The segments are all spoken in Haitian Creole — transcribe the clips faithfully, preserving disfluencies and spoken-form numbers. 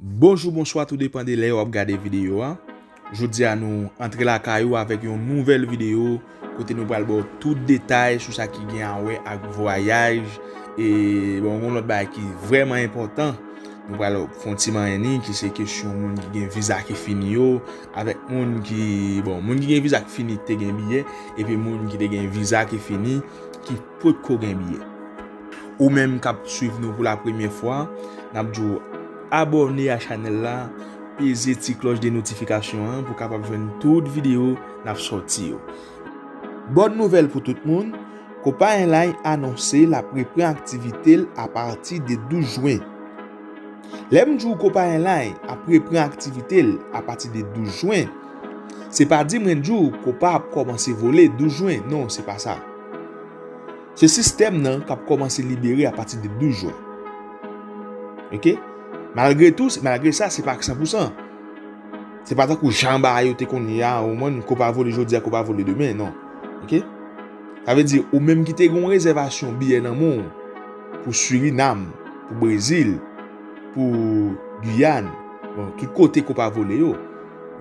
Bonjou, bonswa, tou depann de lè w ap gade videyo a. Jodi a nou antre lakay ou avèk yon nouvèl videyo kote nou pral ba w tout detay sou sa ki gen a wè ak vwayaj. E bon, yon lòt bagay ki vrèman enpòtan, nou pral fè yon ti manyen li, ki se kesyon moun ki gen viza ki fini yo, avèk moun ki, bon, moun ki gen viza ki fini te gen biyè, epi moun ki te gen viza ki fini ki potko gen biyè. Ou menm k ap swiv nou pou la premyè fwa, n ap di w abòne a chanèl la, peze ti klòch de notifikasyon an pou w kapab jwenn tout videyo n ap sòti yo. Bòn nouvèl pou tout moun, Copa Airlines anonse l ap reprann aktivite l apati de douz jen. Lè m di w Copa Airlines ap reprann aktivite l apati de douz jen, se pa di mwen di w Copa ap kòmanse vole douz jen. Non, se pa sa. Se sistèm nan k ap kòmanse libere apati de douz jen. Oke? Malgre tou, malgre sa, se pa san pou san. Se pa tankou jan bagay yo te konn ye a, ou konprann, Copa vole jodi a, Copa vole demen, non. Oke? Sa vle di, ou menm ki te gen yon rezèvasyon biyè nan men w pou Surinam, pou Brezil, pou Giyàn, bon, tout kote Copa vole yo,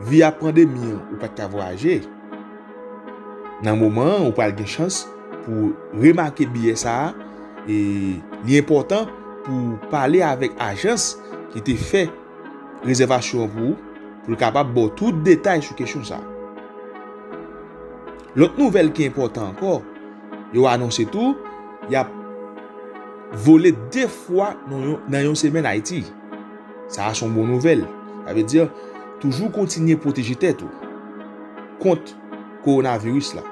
vi a pandemi an, ou pa t ka vwayaje. Nan moman an, ou pral gen chans pou remake biyè sa a, e li enpòtan pou w pale avèk ajans ki te fè rezèvasyon an pou ou, pou l kapab ba w tout detay sou kesyon sa a. Lòt nouvèl ki enpòtan ankò, yo anonse tou, y ap vole de fwa nan yon, nan yon semèn Ayiti. Sa a se yon bon nouvèl. Sa vle di, toujou kontinye pwoteje tèt ou kont kowonaviris la.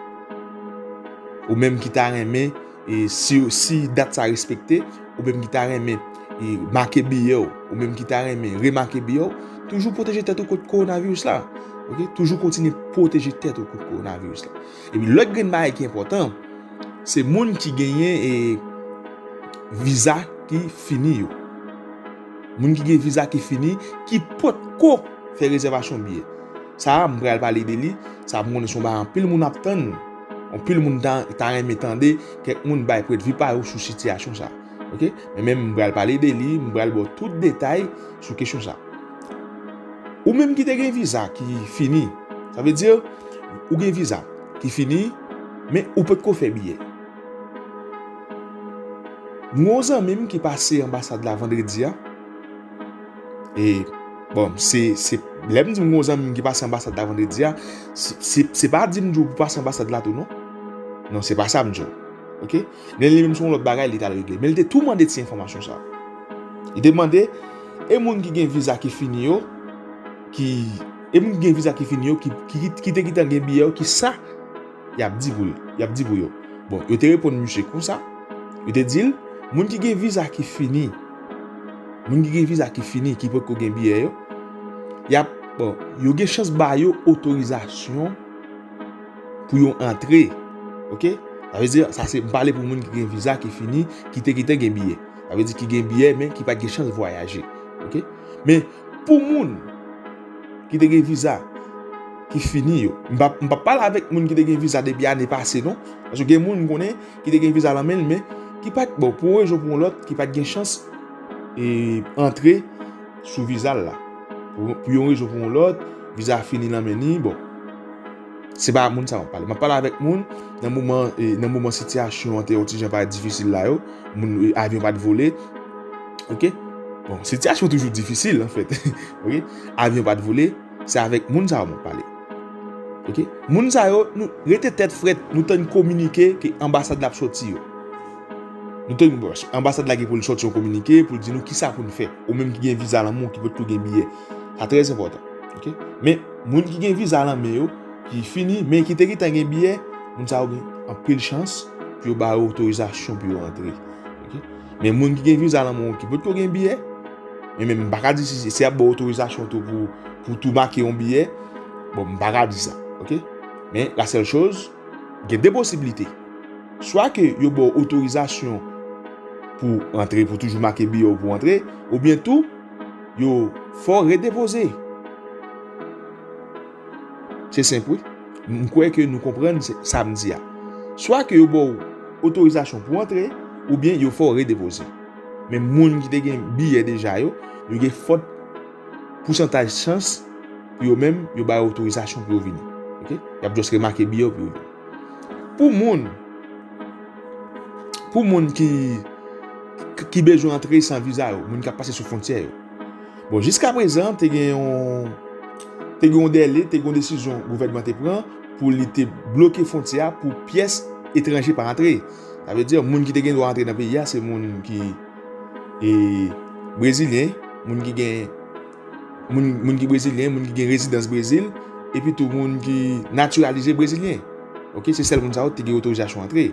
Ou menm ki ta renmen, e si, si dat sa respekte, ou menm ki ta renmen, e make biyè w, ou menm ki ta renmen remake biyè w, toujou pwoteje tèt ou kont kowonaviris la. Oke? Toujou kontinye pwoteje tèt ou kont kowonaviris la. Epi lòt grenn bagay ki enpòtan, se moun ki genyen, e, viza ki fini yo. Moun ki gen viza ki fini, ki potko fè rezèvasyon biyè. Sa a, m pral pale de li. Sa a, m konnen se yon bagay anpil moun ap tann. Anpil moun ta, ta renmen tande kèk moun bay pwennvi pa yo sou sitiyasyon sa a. Oke? Men, men m pral pale de li, m pral ba w tout detay sou kesyon sa a. Ou menm ki te gen viza ki fini, sa vle di, ou gen viza ki fini, men ou potko fè biyè. M gen yon zanmi m ki pase anbasad la vandredi a. E, bon, se, se, lè m di m gen yon zanmi m ki pase anbasad la vandredi a, se, se, se pa di m di w pou pase anbasad la tou, non. Non, se pa sa m di w. Oke? Men li menm se yon lòt bagay li t al regle. Men li te tou mande ti enfòmasyon sa a. Li te mande, e moun ki gen viza ki fini yo, ki, e moun ki gen viza ki fini yo, ki, ki, ki te gentan gen biyè yo, ki sa y ap di pou yo, y ap di pou yo. Bon, yo te reponn misye konsa. Yo te di l, moun ki gen viza ki fini, moun ki gen viza ki fini, ki potko gen biyè yo, y ap, bon, yo gen chans ba yo otorizasyon pou yo antre. Oke? Sa vle di, sa se, m pale pou moun ki gen viza ki fini, ki te gentan gen biyè. Sa vle di ki gen biyè, men ki pa t gen chans vwayaje. Oke? Men pou moun ki te gen viza ki fini yo, m p ap, m p ap pale avèk moun ki te gen viza depi ane pase, non. Paske gen moun m konnen ki te gen viza nan men l, men ki pa t, bon, pou yon rezon pou yon lòt, ki pa t gen chans, e, antre sou viza l la. Pou, pou yon rezon pou yon lòt, viza a fini nan men li, bon. Se pa moun sa m ap pale. M ap pale avèk moun nan moman, e, nan moman sitiyasyon an te yon ti jan parèt difisil la yo. Moun, e, avyon pa t vole. Oke? Bon, sitiyasyon toujou difisil, anfèt. Oke? Avyon pa t vole, se avèk moun sa yo m ap pale. Oke? Moun sa yo, nou rete tèt frèt, nou tann kominike ke anbasad la ap sòti yo. Nou tann, bon, anbasad la gen pou l sòti yon kominike, pou l di nou kisa pou n fè. Ou menm ki gen viza nan men w, ki potko gen biyè. Sa trè enpòtan. Oke? Men, moun ki gen viza nan men yo, ki fini, men ki te gentan gen biyè, moun sa yo gen anpil chans pou yo ba yo otorizasyon pou yo antre. Oke? Men moun ki gen viza nan men w, ki potko gen biyè, men, men m pa ka di si, si y ap ba w otorizasyon tou pou, pou tou make yon biyè. Bon, m pa ka di sa. Oke? Men, la sèl choz, gen de posiblite. Swa ke yo ba w otorizasyon pou antre, pou toujou make biyè w pou antre, oubyen tou, yo fè w redepoze. Se senp, wi. M kwè ke nou konprann se, sa m di a. Swa ke yo ba w otorizasyon pou antre, oubyen yo fè w redepoze. Men moun ki te gen biyè deja yo, yo gen fòt pousantaj chans pou yo menm, yo ba yo otorizasyon pou yo vini. Ok? Y ap just remake biyè yo pou yo vini. Pou moun, pou moun ki, ki bezwen antre san viza yo, moun k ap pase sou fwontyè yo. Bon, jiska prezan, te gen yon, te gen yon dèle, te gen yon desizyon gouvènman te pran pou li te bloke fwontyè a pou pyès etranje pa antre. Sa vle di, moun ki te gen dwa antre nan peyi a, se moun ki, e, brezilyen, moun ki gen, moun, moun ki brezilyen, moun ki gen rezidans Brezil, epi tou moun ki natiralize brezilyen. Ok, se sèl moun sa yo te gen otorizasyon antre.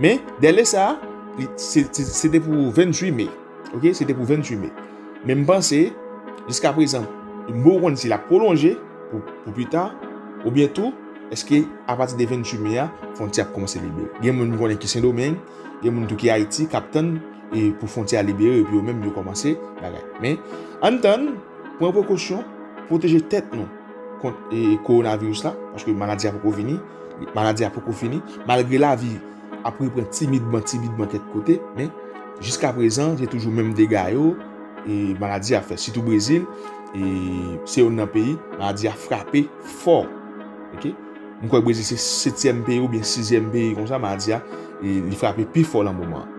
Men, dèle sa, li, se, se, se te pou venntuit me. Ok, se te pou venntuit me. Men m panse, jiska prezan, m poko konn si l ap pwolonje pou, pou pita, oubyen tou, èske apati de venntuit me a, fwontyè ap kòmanse libere. Gen moun m konnen ki Sendomeng, gen moun tou ki Ayiti, k ap tann, e pou fwontyè a libere, epi yo menm yo kòmanse bagay. Men, ann tann, pran prekosyon, pwoteje tèt nou kont, e, kowonaviris la, paske maladi a poko vini, maladi a poko fini, malgre lavi ap reprann timidman, timidman kèk kote, men jiska prezan, se toujou menm dega yo, e, maladi a fè, sitou Brezil, e, se youn nan peyi, maladi a frape fò. Ok? M kwè Brezil se setyèm peyi oubyen sizyèm peyi konsa, maladi a, e, li frape pi fò nan moman an.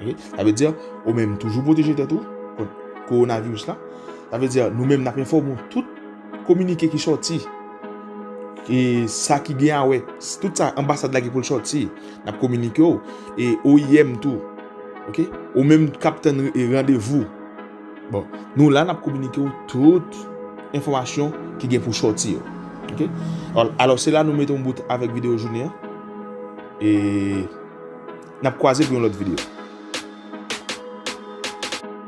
Ok? Sa vle di, ou menm toujou pwoteje tèt ou kont kowonaviris la. Sa vle di, nou menm n ap enfòme w tout kominike ki sòti. E sa ki gen a wè, tout sa anbasad la gen pou l sòti, n ap kominike w. E O I M tou. Ok? Ou menm k ap tann e randevou. Bon, nou la, n ap kominike w tout enfòmasyon ki gen pou sòti yo. Ok? Al-, alò, se la nou mete yon bout avèk videyo jounen an. E n ap kwaze pou yon lòt videyo.